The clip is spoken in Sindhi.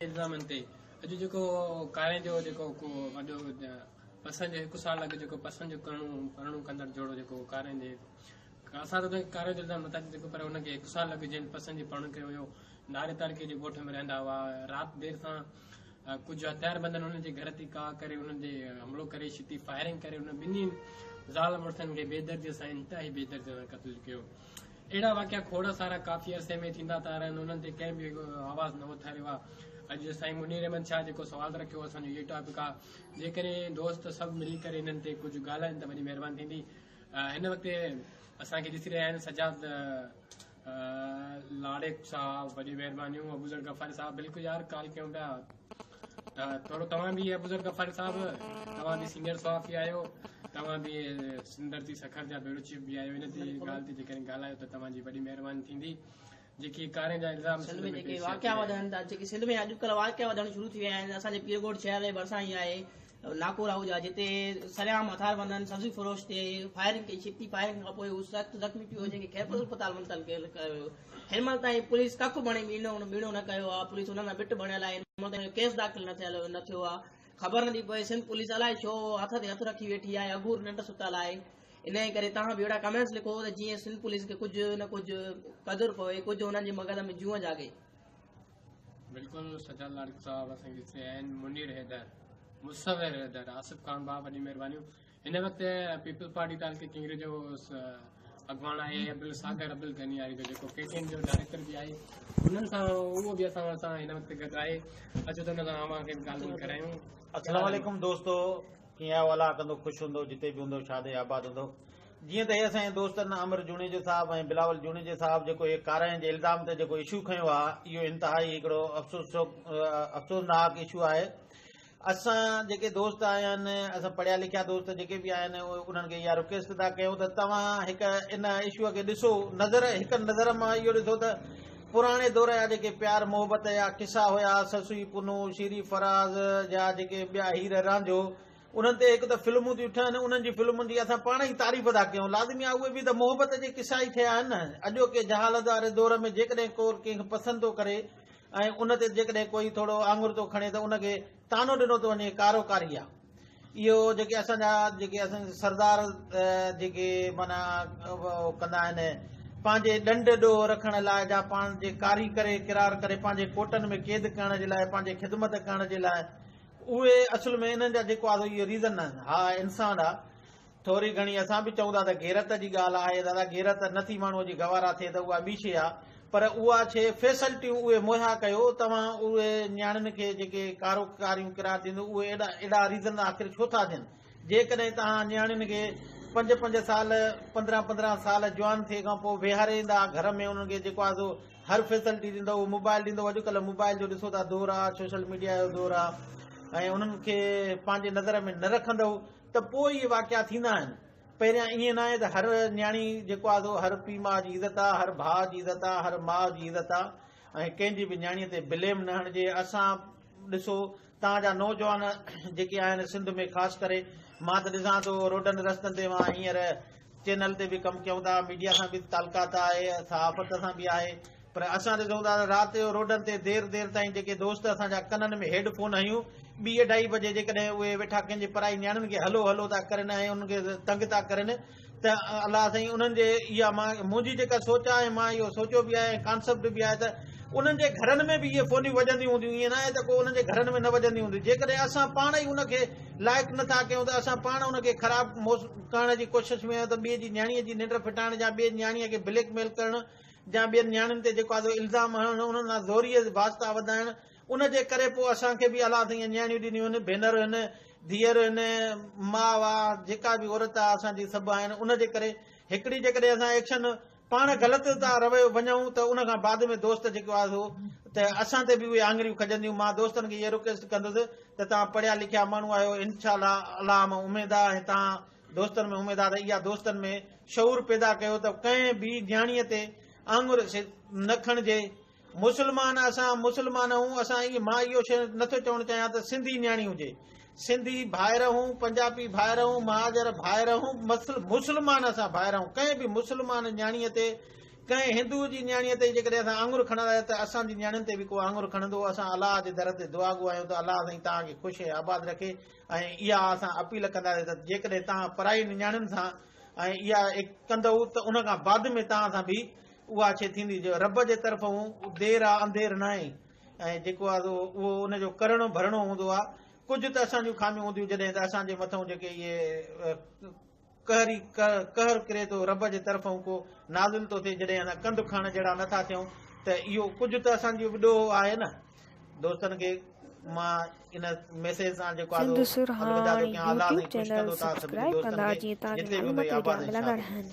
الزامن تي اڄ جيڪو ڪارين جو جيڪو ڪو وڏو پسند جو هڪ سال اڳ جيڪو پسند جو ڪرڻو پرڻو ڪندڙ جوڙو جيڪو ڪارين جي اسان ته ڪارين جو الزام نٿا ڏئي سگهون پر ان کي هڪ سال اڳ جنهن پسند جي پرڻو ڪيو ويو ناري تعلقي جي ڳوٺ ۾ رهندا هئا رات دير سان ڪجهه هٿيار بندن انهن جي گهر تي ڪاهه ڪري انهن تي حملو ڪري ڇتي فائرنگ ڪري انهن ٻنهي زال مڙسن کي بيدردي سان انتهائي بيدردي سان قتل ڪيو. اهڙا واقعا کوڙ سارا ڪافي عرصي ۾ ٿيندا ٿا رهن انهن تي ڪنهن به آواز نه اٿاريو آهي. اڄ سائين منير احمد شاهه جيڪو سوال رکيو اسان جو اهو ٽاپڪ آهي جيڪڏهن دوست سڀ ملي ڪري انهن تي ڪجهه ڳالهائن ته وڏي مهرباني ٿيندي. هن وقت اسان کي ڏسي رهيا آهن سجاد لاڙيڪ صاحب وڏي مهربانيون ابوذر غفاري صاحب بلڪل يار ڪال ڪيون پيا ته ٿورو توهان به ابوذر غفاري صاحب توهان به سينيئر صحافي آهيو توهان به سنڌ ڌرتي سکر جا بيورو چيف به آهيو ان تي ڳالهه تي جيڪڏهن ڳالهايو ته توهان جي وڏي مهرباني ٿيندي جيڪي ڪارين جا الزام سنڌ ۾ جيڪي واقعا وڌن ٿا جيڪي سنڌ ۾ اڄڪلهه واقعا وڌڻ شروع ٿي ويا آهن اسان جي پيرڳوٺ شهر جي ڀرسان ئي آهي ناڪو راهوجا جتي سرعام هٿياربندن سبزي فروش تي فائرنگ ڪئي ڇتي فائرنگ کان پوء هو سخت زخمي ٿي ويو جنهن کي خيرپور اسپتال منتقل ڪيو ويو هن مهل تائين پوليس ڪک بڻي ٻيڻو ٻيڻو نه ڪيو آهي پوليس انهن سان ٻٽ بڻيل آهي هن مهل تائين ڪيس داخل نه ٿيل نه ٿيو آهي خبر نٿي پوي سنڌ پوليس الائي ڇو هٿ تي هٿ رکي ويٺي آهي اگهور ننڊ ستل آهي انهيء ڪري توهان به اهڙا ڪمينٽس لکو ته جيئن سنڌ پوليس کي ڪجهه نه ڪجهه قدر پوي ڪجهه انهن جي مغز ۾ جونء جاڳي. بلڪل سجاد لاڙڪ صاحب اسان کي ڏسي آهن منير حيدر مصور حيدر آصف خان ڀاء وڏي مهربانيون هن وقت پيپلز پارٽي تعلقي ڪنگري جو اڳواڻ آهي عبدالساگر عبدالغني آريجو جيڪو ڪي ٽي اين جو ڊائريڪٽر به آهي انهن سان اهو به اسان سان هن وقت گڏ آهي اچو ته ان سان اوهان کي به ڳالهه ٻولهه ڪرايون. السلام عليڪم دوستو ڪيئن آهيو الله ڪندو خوش هوندو جتي به هوندو شاد ۽ آباد هوندو جيئن ته هي اسان جي دوستن امر جوڻيجو صاحب ۽ بلاول جوڻيجو صاحب جيڪو هي ڪارائين جي الزام تي جيڪو اشو کنيو آهي اهو انتهائي هڪڙو افسوس افسوسناڪ اشو آهي اسان جيڪي دوست آيا آهن اسان پڙهيا لکيا دوست جيڪي به آهن انهن کي اها رڪويسٽ ٿا ڪيون ته توهان هڪ ان اشو کي ڏسو نظر هڪ نظر مان اهو ڏسو ته پراڻي دور جا جيڪي پيار محبت جا قصا هيا سسئي پنو شيري فراز جا جيڪي ٻيا هير رانجهو انهن تي هڪ ته فلمون ٿيون ٺهن انهن جي فلمن جي اسان پاڻ ئي تعريف ٿا ڪيون لازمي آهي اهي به ته محبت جي قصا ئي ٺهيا آهن نه اڄوڪي جهالت واري دور ۾ جيڪڏهن ڪو ڪنهن کي پسند ٿو ڪري ۽ ان تي جيڪڏهن ڪوئي ٿورو آڱر ٿو کڻي ته ان کي طعنو ڏنو ٿو وڃي ڪارو ڪاري آ اهو جيڪي اسان جا جيڪي اسان جا سردار جيڪي معنيٰ ڪندا آهن پنهنجي ڏنڊ ڏوهه رکڻ لاء جا پنهنجي ڪاري ڪري قرار ڪري پنهنجي ڪوٽن ۾ قيد ڪرڻ جي لاء پنهنجي خدمت ڪرڻ جي لاء اهي اصل ۾ انهن جا جيڪو آهي اهي ريزن آهن ها انسان آ ٿوري گهڻي اسان به چئون ٿا ته غيرت جي ڳالهه آهي دادا غيرت نه ٿي ماڻهوء جي گوارا ٿئي ته اها ٻي شيء آ پر اها شيء فيسلٽيون اهي مهيا ڪيو توهان اهي نياڻين کي جيڪي ڪارو ڪاريون قرار ڏيندو اهي اهڙا اهڙا ريزن آخر ڇو ٿا ڏين جيڪڏهن توهان نياڻين کي پنج پنج سال 15 15 سال جوان ٿئي کان پوء ويهاري ايندا گهر ۾ انهن کي جيڪو آ سو هر فيسلٽي ڏيندو موبائل ڏيندو اڄڪلهه موبائل جو ڏسو ٿا دور آ سوشل ميڊيا جو دور آ ۽ انهن کي پنهنجي نظر ۾ نه رکندو ته پوء اهي واقعا ٿيندا آهن. پهريان ائين ناهي ته هر نياڻي جيڪو آهي سو هر پيء ماء جي عزت آهي، هر ڀاء جي عزت آهي، هر ماء جي عزت آهي ۽ ڪنهن جي به نياڻيء تي بليم نه هڻجي. اسان ڏسو توهان جا نوجوان جيڪي آهن سنڌ ۾ خاص ڪري مان ته ڏسان ٿو روڊن رستن تي مان هينئر چينل تي به ڪم ڪيون ٿا، ميڊيا سان به تعلقات آهي، صحافت سان به آهي پر اسان ڏسون ٿا ته رات جو روڊن تي دير دير تائين جيڪي دوست اسان جا ڪنن ۾ هيڊ فون هنيون ٻي اڍائي بجي جيڪڏهن اهي ويٺا ڪنهن جي پرائي نياڻين کي هلو هلو ٿا ڪرن ۽ انهن کي تنگ ٿا ڪرن ته الله سائين انهن جي اها مان منهنجي جيڪا سوچ آهي مان اهو سوچيو به آهي ۽ ڪانسيپٽ به آهي ته انهن جي گهرن ۾ به اهي فونيون وڄنديون هونديون ائين ناهي ته ڪو انهن جي گهرن ۾ نه وڄنديون هونديون جيڪڏهن اسان پاڻ ئي ان کي لائق نه ٿا ڪيون ته اسان پاڻ ان کي خراب ڪرڻ جي ڪوشش ۾ آهيون ته ٻئي جي نياڻيء جي ننڊ ڦٽائڻ يا ٻئي نياڻيء کي بليڪ ميل ڪرڻ يا ٻين نياڻين تي جيڪو آهي سو الزام هڻڻ انهن سان زوريء واسطا وڌائڻ ان جي ڪري پوء اسان کي به الله سائين نياڻيون ڏنيون آهن ڀينر آهن ڌيئر آهن ماء آ جيڪا به عورت آ اسان جي سڀ آهن ان جي ڪري هڪڙي جيڪڏهن اسان ايڪشن پاڻ غلط ٿا رويو وڃون ته ان کان بعد ۾ دوست جيڪو آهي سو ته اسان تي به اهي آڱريون کڄنديون مان دوستن کي اها رڪويسٽ ڪندس ته توهان پڙهيا لکيا ماڻهو آهيو انشاء الله الله مان اميد آهي ۽ توهان دوستن ۾ اميد آهي ته اها دوستن ۾ شعور پيدا ڪيو ته ڪنهن به نياڻيء تي آڱر نه کڻجي مسلمان اسان مسلمان آهيون اسان اي مان اهو شيء نٿو چوڻ چاهيان ته سنڌي نياڻي هجي سنڌي ڀائر هون پنجابي ڀائر هون مهاجر ڀائر هون مسلمان اسان ڀائر آهيون ڪنهن به مسلمان نياڻي تي ڪنهن هندو جي نياڻيء تي جيڪڏهن اسان آڱر کڻندا ته اسان جي نياڻين تي به ڪو آڱر کڻندو. اسان الله جي در تي دعاگو آهيون ته الله سائين توهان کي خوش ۽ آباد رکي ۽ اها اسان اپيل ڪنداسين ته جيڪڏهن توهان پرائي نياڻين سان ۽ اها ڪندؤ ته ان کان بعد ۾ توهان سان به اها شيء ٿيندي جو رب جي طرفون دير آ انڌير ناهي ۽ جيڪو آ سو اهو ان جو ڪرڻو ڀرڻو هوندو آ. ڪجهه ته اسان جون خاميون هونديون جڏهن ته اسان جي مٿئون جيڪي اهي قهري قهر ڪري ٿو رب جي طرفئون ڪو نازل ٿو ٿئي جڏهن اسان ڪنڌ کڻڻ جهڙا نٿا ٿيون ته اهو ڪجهه ته اسان جو به ڏوهه آهي نه. دوستن کي مان ان ميسيج سان جيڪو آ سنڌ سو سرهاڻ الوداع ٿو ڪيان. الله يوٽيوب سائين خوش چينل ڪندو توهان سڀني سبسڪرائب دوستن ڪندا کي جيئن توهان کي جتي به هوندو معلوماتي وڊيا آباد ۽ ملندا شاد. رهن.